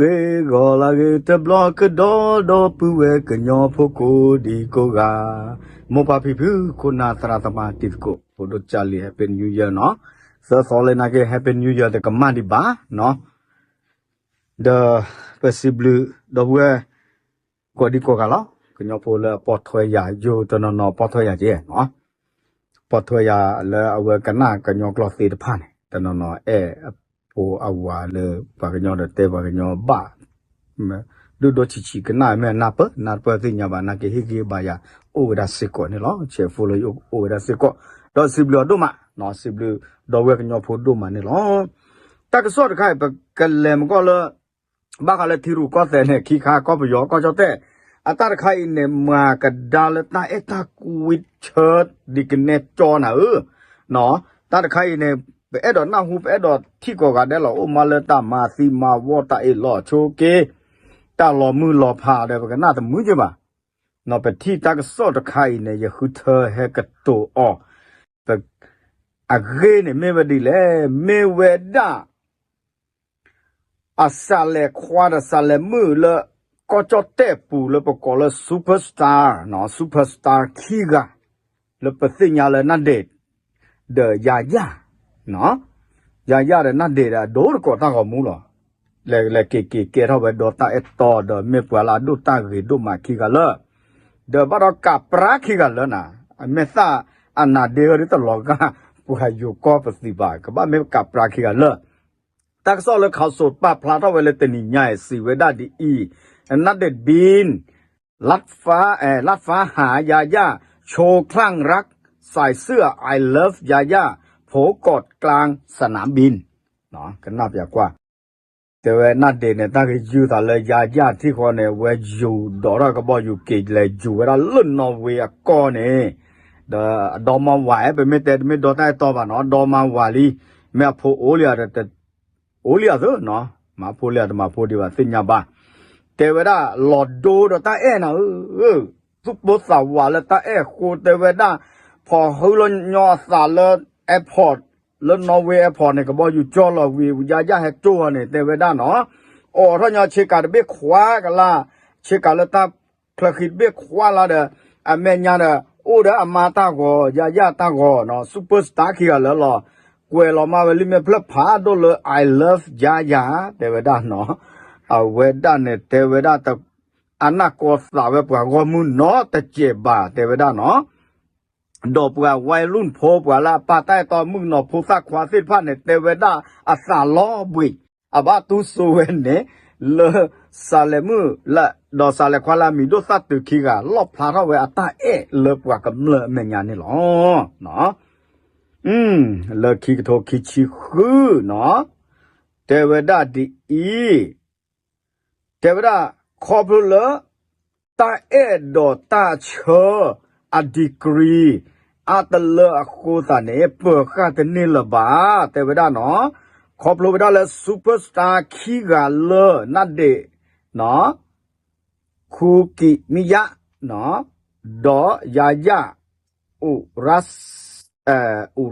ဂ့ၤဂီၤလၢဂ့ၤတဘျီကဒီး ဒီပုၢ်ဝဲၢ်ကညီဖိကိးဒံကိးဂၤ, မိၢ်ပၢ်ဖံဖု ခိၣ်နၢ်သရၣ်သမါတံၤသကိး ဖိဒိၣ်ကၢ်လံ Happy New Year နီၤ, သၢသီလၢနာ်က့ Happy New Year တကမၣ်ဒံးဘၣ်နီၤ, ဒီး ပစံးဘျုး ဒီပုၢ်ဝဲၢ် ကိးဒံကိးဂၤလီၤ, ကညီဖိလၢအပိာ်ထွဲယၤ ယိၤတနီၤနီၤပိာ်ထွဲယၤက့ၤနီၤ ပိာ်ထွဲယၤလၢအဝဲကနၣ်ကညီကျိာ်သ့ၣ်တဖၣ်န့ၣ် တနီၤနီၤအဲၣ်အဖိအဝၤလၢ ပှၤကညီဒီးတဲပှၤကညီဘၣ် ဒိၣ်ဒိၣ်ဆံးဆံးကနၣ်မ့ၢ်နၢ်ပၢၢ် နၢ်ပၢၢ်သ့ၣ်ညါဘၣ် နာ်က့ဟ့ၣ်ဂံၢ်ဘါယၤ အိၣ်ဝဲဒၣ်စ့ၢ်ကီးန့ၣ်လီၤ. ဆဲးဖိလၢယအိၣ်ဝဲဒၣ်စ့ၢ်ကီး ဒီးစံးဘျုးအီၤဒိၣ်မးနီၤ စံးဘျုးဒီပုၢ်ဝဲၢ်ကညီဖိဒိၣ်မးန့ၣ်လီၤ. တၢ်ကစီၣ်တခါအံၤ ပကလဲၤမ့ၢ်ကီၢ်လၢ ဘၣ်ဃးလၢထံရူၢ်ကီၢ်သဲးန့ၣ် ခံခါကီၢ်ပယီၤကီၢ်ကၠီၣ်တဲၣ် အတၢ်တခါအံၤန့ၣ် မၤကဒါလၢတၢ်အဲၣ်တၢ်ကွံဆၢဒ်ကနဲကၠီနၤဧၢ, တၢ်တခါအံၤန့ၣ် ပအဲၣ်ဒိးနၢ်ဟူ ပအဲၣ်ဒိးထံၣ်ကိးဂၤဒဲးလီၤ အိၣ်မးလၢတၢ်မၤသံမၤဝီတၢ်အ့ၣ်လိာ်ဆိးက့ တၢ်လီၤမုၢ်လီၤဖးဒီး ပကနၣ်တမုာ်က့ဘၣ် ပထံၣ်တၢ်ကစီၣ်တခါအံၤန့ၣ် ယဃုထၢဟဲကတိၤအီၤ အဂ့ၢ်န့ၣ်မ့ၢ်ဝဲဒ်လဲၣ်, မ့ၢ်ဝဲဒၣ် အစးလဲၤခွါဒီးစးလဲၤမုၣ်လၢ ကီၢ်ကၠီၣ်တဲၣ်ပူၤလၢပကိးလၢ superstar, superstar ခံဂၤ လၢပသ့ၣ်ညါလၢနၢ်ဒ့း ဒီးယၤယၣ်, ယၤယၣ်ဒီးနၢ်ဒ့းဒီးအဒိတကိးတၢ်ဂီၤမူလီၤ. လဲၤလဲၤက့ၤက့ၤကဲထီၣ်ဝဲဒီးတၢ်အဲၣ်တီဒီးမ့ၢ်ပှၤလၢအဒိၣ်တၢ်ဂ့ၤဒိၣ်မးခံဂၤလၢ ဒီးဘၣ်ဒီးကးပြါခံဂၤလၢနၤ, အမဲာ်သၣ်အနးဒ့ဟီဒ်တလီၤဂာ် ပှၤယိၤကီၢ်ပသံးဘၣ် ကဘၣ်မ့ၢ်ကးပြါခံဂၤလၢ တၢ်ကစီၣ်လၢ Khaosod ပာ်ဖျါထီၣ်ဝဲလၢတနံၤညါအံၤ စံးဝဲဒၣ်ဒ်အံၤ, နၢ်ဒ့းဘံၣ် လၢတ်ၣ်ဖးဟးယၤယၣ် โชว์คลั่งรัก ใส่เสื้อ I love ယၤယၣ် โผล่กอดกลางสนามบิน ကနၣ်ပျးကွၢ် တဲဝဲနၢ်ဒ့းန့ၣ် တၢ်ဂ့ၢ်ယုၢ်သးလၢယၤယၣ်ထံၣ်ဃီန့ၣ် ဝဲယူၤဒိးထီၣ်ကဘီယူၤက့ၤလဲၤယူၤဝဲဒၣ်လၢနီၣ်ဝ့အကီၢ်န့ၣ်, ဒီးအဒီမါဝၤ ပမ့ၢ်တဲတမ့ၢ်ဒီတၢ်အဲၣ်တီဘၣ်နီၤ ဒီမါဝၤလံ, မ့ၢ်အဖိအိၣ်လံဧါဒီး အိၣ်လံဧါသၢနီၤ, မၤဖိလံဧါတမၤဖိဒံးဘၣ်သ့ၣ်ညါဘၣ်, တဲဝဲဒၣ်လီၤဒိဒီးတၢ်အဲၣ်နၤဧၢ သူၣ်ပိသးဝးလၢတၢ်အဲၣ်အဃိ တဲဝဲဒၣ် ဖီၣ်ဟုလီၤညီအသးလၢ airport လၢနီၣ်ဝ့ airport န့ၣ် ကဘီယူၤကၠီလီၤဝံၤ ယၤယၣ်ဟဲကၠိဟီန့ၣ် တဲဝဲဒၣ်နီၤ, အိးထီၣ်ညီဆ့ကၤတဘ့ၣ်ခွါကလါ, ဆ့ကၤလၢတၢ်ချၢဃံတဘ့ၣ်ခွါလါဒီး အမဲာ်ညါဒီး အိၣ်ဒီးအမါတၢ်ဂီၤ ယၤယၣ်တၢ်ဂီၤနီၤ superstar ခံဂၤလၢလီၤ, ကွဲးလီၤမါဝဲလံမ့ၢ်ဖျၢၣ်ဖးဒိၣ်လၢ I love ယၤယၣ် တဲဝဲဒၣ်နီၤ, အဝဲဒၣ်န့ၣ် တဲဝဲဒၣ် အနၢ်ကီသးဝဲပှၤဂီၢ်မုၢ်နီတစဲးဘၣ် တဲဝဲဒၣ်နီၤ, ဒီးပှၤဝဲလူၢ်ဖိ ပှၤလၢအပာ်တၢ်အဲၣ်တီမုၣ်ကနီၤဖိသၣ်ခွါသ့ၣ်တဖၣ်န့ၣ် တဲဝဲဒၣ်အသးလီၤဘှံး, အဘၣ်တူၢ်စိဝဲန့ၣ် လၢစးလဲၤမုၣ်လၢ ဒီးစးလဲၤခွါလၢအမံၤဒိၣ်သၣ်တုၤခံဂၤ လီၣ်ဖျါထီၣ်ဝဲအတၢ်အဲၣ်လၢပှၤကမျၢၢ်အမဲာ်ညါန့ၣ်လီၤ. လၢခံကထိခံဆံဃုနီၤ, တဲဝဲဒၣ်ဒ်အံၤ, တဲဝဲဒၣ် ခီဖျိလၢ တၢ်အဲၣ်ဒိးတၢ်ဆၢ အ degree အါတလၢအဃိသးန့ၣ် ပၢၤဃာ်တန့ၢ်လၢၤဘၣ် တဲဝဲဒၣ်နီၤ, ခီဖျိဝဲဒၣ်လၢ superstar ခံဂၤလၢ နၢ်ဒ့း ခူကံးမံယါ ဒီးယၤယၣ် အိၣ်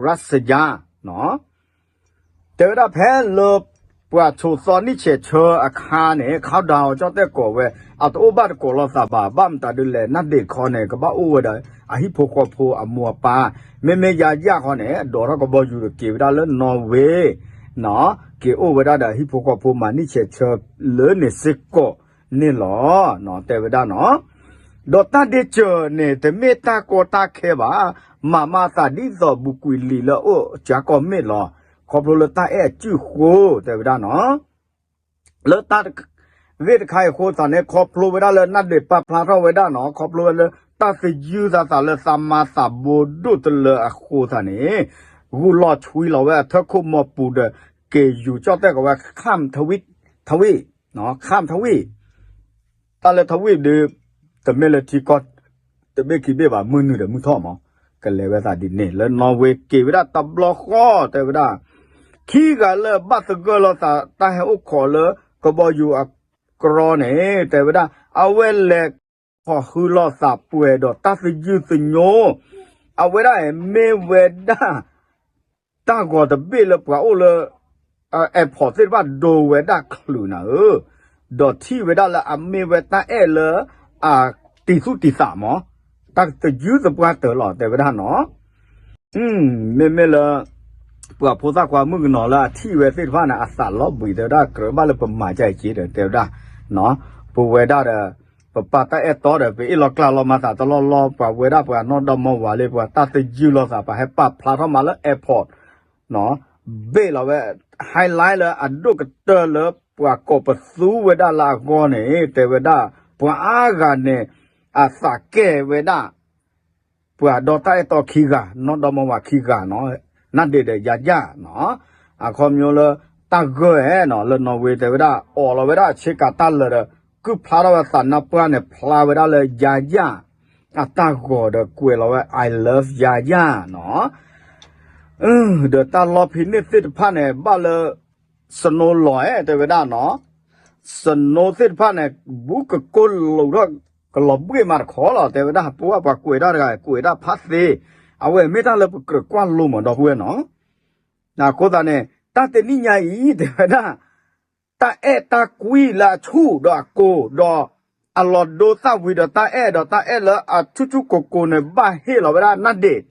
ရစယါ တဲဝဲဒၣ်ဖဲလၢ ပှၤဆိးသီနံၣ်ဆဲးဆၢအခါန့ၣ် ခါဒၤအီၤကၠီၣ်တဲၣ်ကိးဝဲ အတအိၣ်ဘၣ်တကိးလိာ်သးဘၣ် ဘၣ်မတၤဒ်လဲၣ် နၢ်ဒ့းခီန့ၣ် ကဘၣ်အိၣ်ဝဲဒီး အဟံၣ်ဖိဃီဖိအမိၢ်အပၢ်, မ့မ့ၢ်ယၤယၣ်ခီန့ၣ် ဒိးထီၣ်ကဘီယူၤဒီးက့ၤဝဲဒၣ်လၢနီၣ်ဝ့ က့ၤအိၣ်ဝဲဒၣ်ဒီးအဟံၣ်ဖိဃီဖိမၤနံၣ်ဆဲးဆၢလၢန့ၣ်စ့ၢ်ကီးန့ၣ်လီၤ တဲဝဲဒၣ်နီၤ, ဒီးတၢ်ဒ့စၢၤန့ၣ် တမ့ၢ်တၢ်ကီတၢ်ခဲဘၣ်, မၤမၤသးဒ်သိးဘူးကွံာ်လံာ်လၢအအိၣ်စှၤကီၢ်မ့ၢ်လီၤ, ခီဖျိလၢတၢ်အဲၣ်အစုၣ်ဃိ တဲဝဲဒၣ်နီၤ လၢတၢ်ဂ့ၢ်တခါအံၤအဃိသးန့ၣ် ခီဖျိဝဲဒၣ်လၢနၢ်ဒ့းပာ်ဖျါထီၣ်ဝဲဒၣ်နီၤ ခီဖျိဝဲလၢတၢ်သယုၢ်သးသးလၢသးမၤသးဘိဒိၣ်တလၢအဃိသးန့ၣ် ဂုာ်လီၤဆွံလီၤဝဲအထၢၣ်ခိၣ်မီၤပူၤဒီး က့ၤယူၤကၠီၣ်တဲၣ်ကီးဝဲ ခၣ်ထဝံၣ်, ထဝံၣ်, ခၣ်ထဝံၣ် တၢ်လၢထဝံၣ်ဒုး တမ့ၢ်လၢထံကီၢ် တဘ့ၣ်ခံဘ့ၣ်ဘၣ် မုၢ်နုာ်ဒီးမုၢ်ထီၣ်မး ကလဲၤဝဲသးဒ်န့ၣ် လၢနီၣ်ဝ့က့ၤဝဲဒၣ်တဘျီဃီ တဲဝဲဒၣ် ခံဂၤလၢဘၣ်သဂၢၢ်လိာ်သးတၢ်ဟဲအိၣ်ခိးလၢကဘီယူၤအကြီန့ၣ် တဲဝဲဒၣ် အဝဲလဲၤခီၣ်ဟုလိာ်သးပှဲၤဒီးတၢ်သယုၢ်သညိ အဝဲဒၣ်မ့ၢ်ဝဲဒၣ် တၢ်ဂီၤတဘ့ၣ်လၢပှၤအိၣ်လၢ airport သ့ၣ်တဖၣ်ဒိဝဲဒၣ်ချုးနၤဧၢ, ဒီးထံၣ်ဝဲဒၣ်လၢအမ့ၢ်ဝဲတၢ်အဲၣ်လၢ အတံၤသူၣ်တံၤသးမး, တၢ်တယုၢ်သပှၢ်တၢၢ်လီၤ တဲဝဲဒၣ်နီၤ. မ့မ့ၢ်လၢ ပှၤဖိသၣ်ခွါမုၣ်ကနီၤလၢအထံၣ်ဝဲသ့ၣ်တဖၣ်န့ၣ် အသးလီၤဘှံး တဲဝဲဒၣ် ကြၢးဘၣ်လၢပမၤကက့ဒီး တဲဝဲဒၣ်, ပဝဲဒၣ်ဒီး ပပာ်တၢ်အဲၣ်တီဒီး ပအ့ၣ်လိာ်ကျါလိာ်မၤသးတလီၢ်လီၢ်, ပှၤဝဲဒၣ်ပှၤနီၢ်ဒီမါဝၤလၢ ပှၤတၢ်တယုၢ်လိာ်သး ပှၤဟဲပာ်ဖျါထီၣ်မးလၢ airport ဘ့ၣ်လီၤဝဲ highlight လၢအဒိၣ်ကတၢၢ်လၢပှၤကိးပသူဝဲဒၣ်လၢအဂီၢ်န့ၣ် တဲဝဲဒၣ် ပှၤအါဂၤန့ၣ် အသးကဲဝဲဒၣ် ပှၤဒီတၢ်အဲၣ်တီခံဂၤ နီၢ်ဒီမါဝၤခံဂၤနီၤ, နါဒ့းဒီးယါယၢ်နီၤ, အခီပညီလၢ တၢ်ဂၢၢ်ဧဲနီၤ လၢနီၣ်ဝ့ တဲဝဲဒၣ် အိးလီၤဝဲဒၣ်ဆ့ကၤတၢ်လၢာ်ဒီး ကုၢ်ဖျါထီၣ်ဝဲသးနါပှၢ်န့ၣ် ဖျါဝဲဒၣ်လၢယါယၢ် အတၢ်ဂီၤဒီးကွဲးလီၤဝဲ I love ယါယၢ်နီၤ, ဒီးတၢ်လီၢ်ဖဲန့ၣ်သ့ၣ်တဖၣ်န့ၣ် ဘၣ်လၢ snow လီၤဧဲ တဲဝဲဒၣ်နီၤ, snow သ့ၣ်တဖၣ်န့ၣ် ဘူးကကိၢ်လိာ်ထီၣ် ကလီၤဘှ့ၣ်မးတခီလီၤ တဲဝဲဒၣ် ပဝဲပှၤကွဲးတၢ်တဂၤ ကွဲးဒၣ်ဖးသ့, အဝဲမ့ၢ်တၢ်လၢပကြၢးကွၢ်လိမးဒီပုၢ်ဝဲၢ်နီၤ, အဃိသတးန့ၣ် တၢ်တနံၣ်ညါအံၤ တဲဝဲဒၣ် တၢ်အဲၣ်တၢ်ကွံလၢအဆူၣ်ဒီးအကိၤ ဒီးအလီၤဒိသၣ်ဝံၤဒီးတၢ်အဲၣ် ဒီးတၢ်အဲၣ်လၢအဆူၣ်ဆူၣ်ကိၤကိၤန့ၣ် ဘၣ်ဟ့ၣ်လီၤဝဲဒၣ်နါဒ့း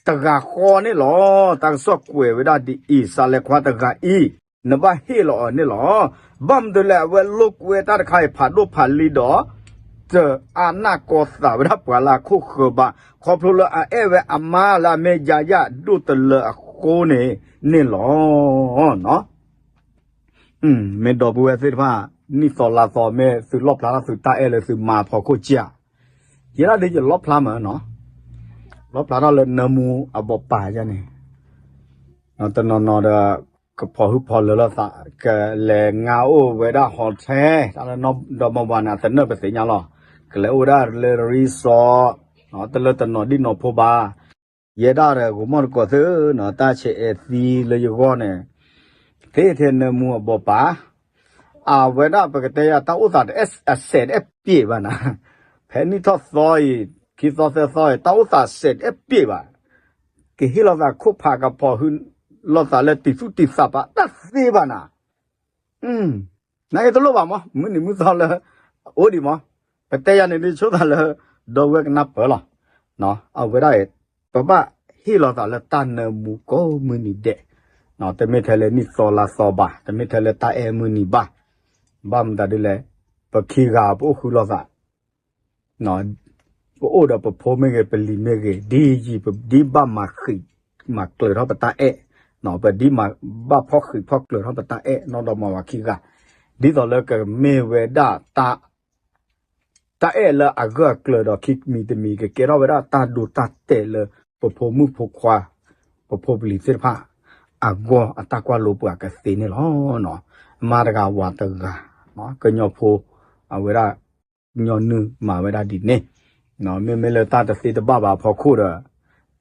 တဂၤဃီန့ၣ်လီၤ. တၢ်ကစီၣ်ကွဲးဝဲဒၣ်ဒ်အံၤ စးလဲၤခွါတဂၤအံၤ နဘၣ်ဟ့ၣ်လီၤအီၤန့ၣ်လီၤ. ဘၣ်မနုၤလဲၣ် အဝဲလိာ်ကွဲတၢ်တခါအံၤ ဖးဒိၣ်ဖးလံၤဒီး တအါနၢ်ကီသးဝဲဒၣ်ပှၤလၢအခိၣ်ဃၢၤဘၣ် ခီဖျိလၢအအဲၣ်ဝဲအမါလၢအမ့ၢ်ယါယၢ်ဒိၣ်တလၢအဃိန့ၣ်န့ၣ်လီၤ. မ့ၢ်ဒီပုၢ်ဝဲၢ်သ့ၣ်တဖၣ် နံၣ်သီလါသီ မ့ၢ်သုလီၣ်ဖျါထီၣ်သုတၢ်အဲၣ်လၢသုမါအဖီခိၣ်ကၢ်, ယဲဒၣ်ဒ်ယလီၣ်ဖျါမးနီၤ, လီၣ်ဖျါထီၣ်လၢနၢမူအဘီၣ်ပၤယါန့ၣ်, တနီၤနီၤဒီး ကဖီၣ်ဟုဖီၣ်လၢာ်လိာ်သး ကလဲၤငါအိၣ်ဝဲဒၣ် hotel တၢ်လၢနီၢ်ဒီမါဝၤန့ၣ် အသနၢၣ်ပသ့ၣ်ညါလီၤ, ကလဲၤအိၣ်ဝဲဒၣ်လၢ resort တလၢတနီၤဒံၣ်နီၤဖိဘၣ် ယဲဒၣ်ဒီးဂီၤမီၢ်တကိးသ့ၣ်နီၤ တၢ်ဆဲးအဲၣ်သံလၢယဂီၢ်န့ၣ်, သ့ထဲနၢမူအဘီၣ်ပၤ, အဝဲဒၣ်ပကတဲယၤတၢ်အိၣ်သးတအဲၣ်အစဲးတအဲၣ်ပျ့ၤဘၣ်နၤ, ဖဲနံၣ်ထီၣ်သီအံၤ ခံသီသၢသီအံၤ တၢ်အိၣ်သးစဲးတအဲၣ်ပျ့ၤဘၣ်, ကဟ့ၣ်လိာ်သးခိၣ်ဖးကဖီၣ်ဟုလိာ်သးလၢတံၤသူၣ်တံၤသးပာ်တၢ်သ့ဘၣ်နၤ နအံၤတလိၣ်ဘၣ်မး မုၢ်နံၤမုၢ်သီလၢ အိၣ်ဒံးမး, ပတဲယၤန့ၣ်ဒ်ဆိသးလၢ ဒီပုၢ်ဝဲၢ်ကနၢ်ပၢၢ်လီၤ. အဝဲဒၣ်အံၤ ပဘၣ်ဟ့ၣ်လိာ်သးလၢတၢ်နၢမူကိးမုၢ်နံၤဒဲး, တမ့ၢ်ထဲလၢနံၣ်သီလါသီဘၣ်, တမ့ၢ်ထဲလၢတၢ်အဲၣ်မုၢ်နံၤဘၣ်, ဘၣ်မတၤဒ်လဲၣ်, ပခံဂၤပအိၣ်ဃုလိာ်သး ပအိၣ်ဒီးပဖိမ့ၢ်ဂ့ၤ ပလံၤမ့ၢ်ဂ့ၤ ဒ်ယံၤ ပဒ်ဘၣ်မၤဃံးမၤကျၢၤထီၣ်ပတၢ်အဲၣ်, ပဒ်မၤဘၣ်ဖီၣ်ဃံးဖီၣ်ကျၢၤထီၣ်ပတၢ်အဲၣ် နီၢ်ဒီမါဝၤခံဂၤ, ဒ်သိးလၢကမ့ၢ်ဝဲဒၣ် တၢ်အဲၣ်လၢအဂၢၢ်အကျၢၤဒီးခံမံၤတမံၤ ကကဲထီၣ်ဝဲဒၣ်တၢ်ဒိတၢ်တဲာ်လၢ ပဖိမုၣ်ဖိခွါ ပဖိပလံၤသ့ၣ်တဖၣ် အဂီၢ်အတၢ်ကွၢ်လိပှၤကသ့န့ၣ်လီၤ. မါတဂၤဝၤတဂၤ ကညီဖိ အဝဲဒၣ် ညီနုၢ်မၤဝဲဒၣ်ဒ်န့ၣ်, မ့မ့ၢ်လၢတၢ်တသ့တဘၣ်ဘၣ်အဖီခိၣ်ဒီး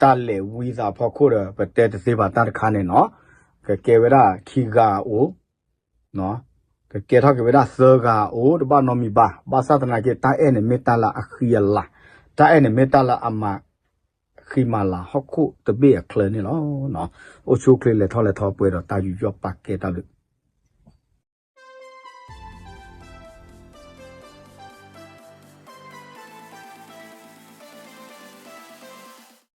တၢ်လဲၤဝံသးအဖီခိၣ်ဒီး ပတဲတသ့ဘၣ်တၢ်တခါန့ၣ်နီၤ, ကကဲဝဲဒၣ်ခံဂၤအအိၣ်, ကကဲထီၣ်က့ၤဝဲဒၣ်သၢဂၤအအိၣ် တဘၣ်နီတမံၤဘၣ်. ဘၣ်ဆၣ်သနာ်က့ တၢ်အဲၣ်န့ၣ်မ့ၢ်တၢ်လၢအဃံအလၤ, တၢ်အဲၣ်န့ၣ်မ့ၢ်တၢ်လၢအမၤဃံမၤလၤဟီၣ်ခိၣ်တဘ့ၣ်အချၢန့ၣ်လီၤ. အိၣ်ဆူၣ်အိၣ်ချ့လဲၤထီၣ်လဲၤထီပှဲၤဒီးတၢ်ယူးယီၣ်ပာ်ကဲတၢ်ဘျုး